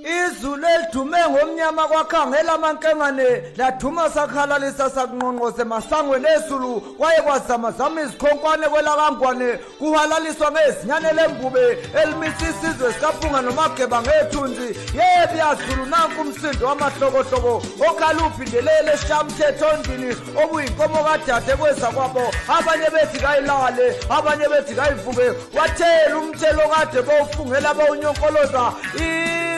Izulu elidume ngomnyama kwakhangela amankengane laduma sakhalalisa sakunqonqose masangweni ezulu kwaye kwazamazama izikhonkwane kwelakangwane kuhalaliswa ngezinyane lembube elimisa isizwe sikaphunga nomageba ngethunzi yebi yazulu nanku umsindo wamahlokohloko okhala uphindelele eshamthetho ondini obuyinkomo kadade kweza kwabo abanye bethi kayilale abanye bethi kayivuke wathela umthelo kade bowufungela bowunyonkoloza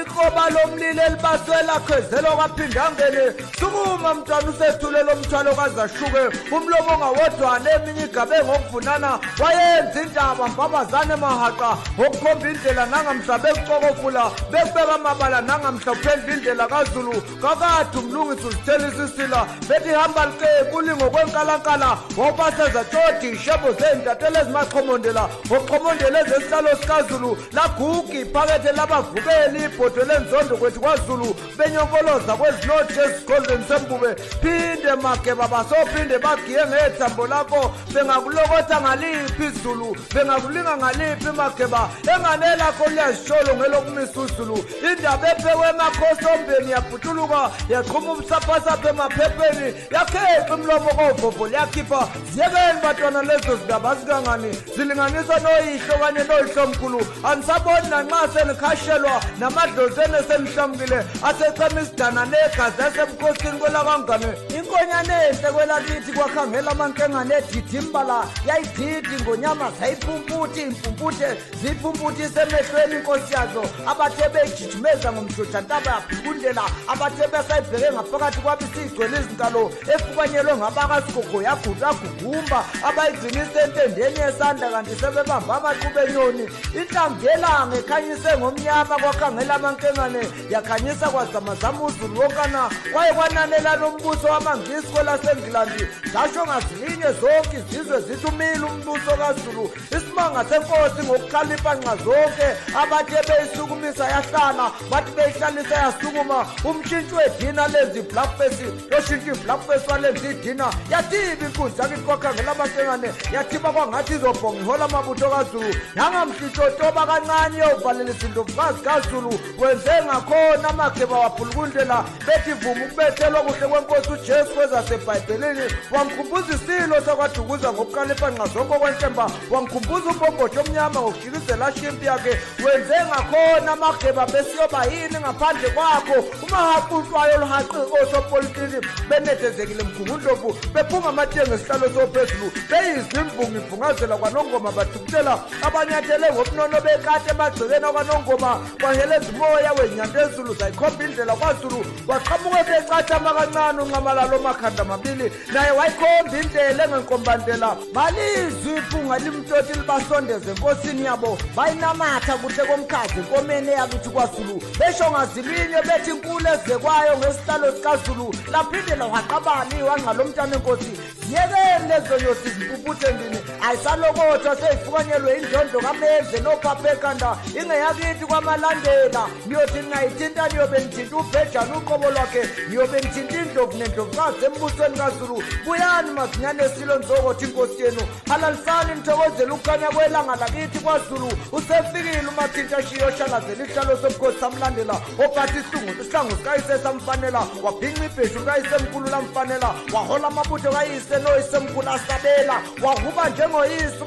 ikoba lomlilo elibaswela khwezelwa kwaphindangene sukuma mntwana usethule lo mthwalo kazashuke umlomo ongawodwa neminye igabe ngokuvunana wayenza indaba mbabazane mahaqa ngokukhomba indlela nangamhla bekucokofula bekubeka amabala nangamhla uphendla indlela kazulu kakade umlungisi uzithela isisila bethi hamba likekuli ngokwenkalankala wawubaseza tshodi ishebo zeyintatela ezimaqhomondela ngoqhomondela ezesihlalo sikazulu laguga iphakethe labavukeli ibhodwe lenzondo kwethu kwazulu benyonkoloza kwezinothi ezigodlweni sembube phinde mageba basophinde bagiye ngethambo lakho bengakulokotha ngaliphi izulu bengakulinga ngaliphi mageba engane lakho liyazisholo ngelokumisa uzulu indaba ephekwe emakhosombeni yabhutuluka yaqhuma ubusaphasapha emaphepheni yakheqa umlomo kovovo liyakhipha ziyekeni bantwana lezo zindaba zikangani zilinganiswa noyihlo kanye noyihlomkhulu anisaboni nanxa senikhashelwa namadlozi ene senihlamukile asechema isidana negazi asebukhosini kwelakangane inkonyane enhle kwelakithi kwakhangela amankengane edidi imbala yayididi ingonyama zayiphumputha impumputhe ziyiphumputha emehlweni inkosi yazo abathe beyijijimeza ngomjojantaba yaphikundlela abathe besayibheke ngaphakathi kwabe isiyigcwele izinkalo efukanyelwe ngabakasigogo yagugumba abayigcinisa entendeni yesandla kanti sebebamba amaquba enyoni inhlamvu yelanga ekhanyise ngomnyama kwakhangela amankengane yakhanyisa kwazamazama uzulu wonkana kwaye kwananelana umbuso wamangisi kwelasengilandi zasho ngazilinye zonke izizwe zithi umile umbuso kazulu isimanga senkosi ngokukhalipha nxa zonke abathe beyisukumisa yahlala bathi beyihlalisa yasukuma umshintsho wedina lenza iblackface loshintsho iblackface walenza idina yathiba inkunzi yakithi kwakhangela amasengane yathiba kwangathi izobhonga ihola amabutho kazulu nangamhlitshotoba kancane iyovalelisa indlovukazi kazulu wenze ngakhona amageba waphulukundlela bethi vuma ukubethelwa kuhle kwenkosi ujesu kwezasebhayibhelini wangikhumbuza isilo sakwadukuza ngokukalipha nxa zonke okwenkemba wangikhumbuza umbombothi omnyama ngokujikizela ashimpi yakhe wenze ngakhona amageba besiyoba yini ngaphandle kwakho umahaqutwayo oluhaqi osopolitiki benethezekile mgungundlovu bephuma amatiye ngesihlalo sophezulu beyizwa imbungu ivungazela kwanongoma bathukutela abanyathele ngobunono bekati emagcekeni akwanongoma kwaheleza umoya wenyanda ezulu zayikhomba indlela kwazulu waqhamuka esecathama kancane unxamalalo omakhanda mabili naye wayikhomba indlela engenkombandlela balizwi iphunga limtoti libasondeze enkosini yabo bayinamatha kuhle komkhazi enkomeni eyakithi kwazulu besho ngazilinye bethi inkulu ezekwayo ngesihlalo sikazulu laphinde lawaqabani wangqalo mntana enkosi ziyekeni lezo nyosi zimpumputhe ndini ayisalokothwa seyifukanyelwe indlondlo kameze nophapha ekhanda ingeyakithi kwamalandela niyothi ningayithinta niyobe nithinta ubhejane uqobo lwakhe niyobe nithinta indlovu nendlovukazi embusweni kazulu buyani mazinyane esilo nizokothi inkosi yenu halalisani nithokozele ukukhanya kwelanga lakithi kwazulu usefikile umathinta shiyo oshalazela isihlalo sobukhosi samlandela ophatha ihlungu isihlangu sikayise samfanela wabhinca ibheshu kayisemkhulu lamfanela wahola amabutho kayise noyisemkhulu asabela wahuba njengoyise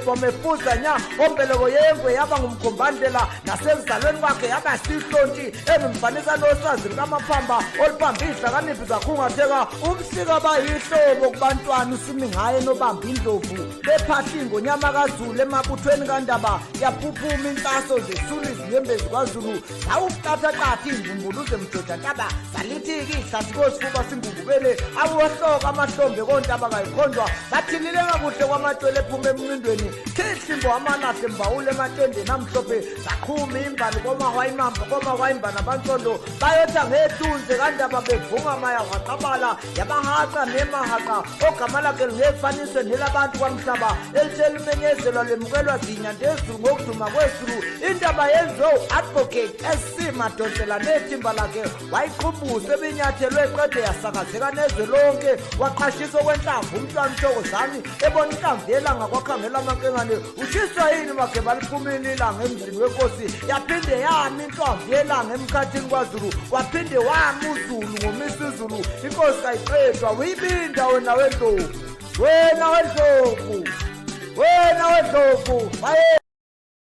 wamefuza nya ombeleko yengwe yaba ngumkhombandlela nasekuzalweni kwakhe yaba sihlonti engimfanisa noswazi lukamaphamba olubamba izihlakaniphi zakhungatheka ubusika bayihlobo kubantwana usimi ngaye nobamba indlovu bephahla ingonyama kazulu emabuthweni kandaba yaphuphuma inhlaso zesula izinyembezi kwazulu zawuqathaqatha iy'mbumbulu zemjojantaba zalithi-ke ihlathi kosifuba singungubele awohloka amahlombe kontaba kayikhonjwa bathilileka kuhle kwamatwele ephuma emncindweni khihlimbo amalahle mbawule ematendeni amhlophe zaqhuma imbali komahwayimamba komahwayimba nabansondo bayotha ngethunzi kandaba bevungama yahwaqabala yabahaqa nemahaqa ogama lakhe lingefaniswe nelabantu kwamhlaba elithe limenyezelwa lemukelwa zinyandezulu ngokuduma kwezulu indaba yenziwe u-advocate sc madonsela nethimba lakhe wayiqhumbusa ebinyathelwe qede yasakazeka nezwe lonke waqashiswa okwenhlamvu umntwana uThokozani ebona inhlamvu inhlamvu yelanga kwakhangela amankengane. Ushiswa yini mageba liphumile ilanga emzini wenkosi, yaphinde yama inhlamvu yelanga emkhathini kwaZulu, waphinde wama uZulu ngoMisuzulu. Inkosi kayiqedwa, uyibinda wena wendlovu, wena wendlovu, wena wendlovu. Maye.